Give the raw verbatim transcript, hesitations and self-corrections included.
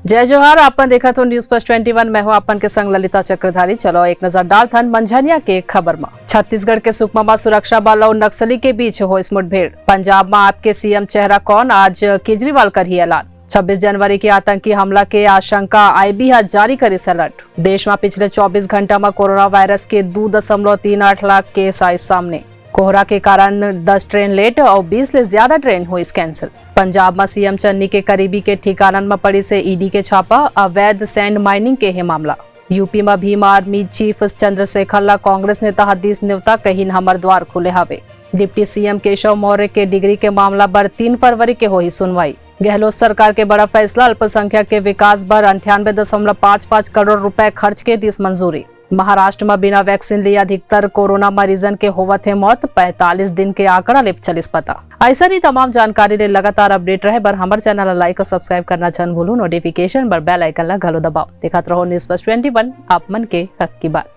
जय जोहार, आपन देखत हो News First twenty one, मैं हूं आपन के संग ललिता चक्रधारी। चलो एक नजर डालथन मंझनिया के खबर म। छत्तीसगढ़ के सुकमा म सुरक्षा बल अउ नक्सली के बीच होइस मुठभेड़। पंजाब म आपके सीएम चेहरा कौन, आज केजरीवाल करही ऐलान। छब्बीस जनवरी के आतंकी हमला के आशंका, आईबी ह जारी करिस अलर्ट। देश म पिछले चौबीस घंटा म कोरोना वायरस के दू दशमलव तीन आठ लाख केस आइस सामने। कोहरा के कारण दस ट्रेन लेट अउ बीस ले ज्यादा ट्रेन होइस कैंसिल। पंजाब म सीएम चन्नी के करीबी के ठिकानन म पड़िस हे ईडी के छापा, अवैध सैंड माइनिंग के हे मामला। यूपी म भीम आर्मी चीफ चंद्रशेखर ला कांग्रेस नेता ह दिस नेवता, कहिन हमर द्वार खुले हवे। डिप्टी सीएम केशव मौर्य के डिग्री के मामला बर तीन फरवरी के होही सुनवाई। गहलोत सरकार के बड़ा फैसला, अल्पसंख्यक के विकास बर अंठानबे दशमलव पाँच पाँच करोड़ रुपए खर्च के दिस मंजूरी। महाराष्ट्र म बिना वैक्सीन लिए अधिकतर कोरोना मरीजन के होवत हे मौत, पैंतालीस दिन के आंकड़ा ले चलिस पता। अइसन ही तमाम जानकारी ले लगातार अपडेट रहे बर हमर चैनल ला लाइक अउ सब्सक्राइब करना झन भूलू, नोटिफिकेशन बर बेल आइकन ला घलो दबाओ। देखत रहो News First twenty one, आप मन के हक की बात।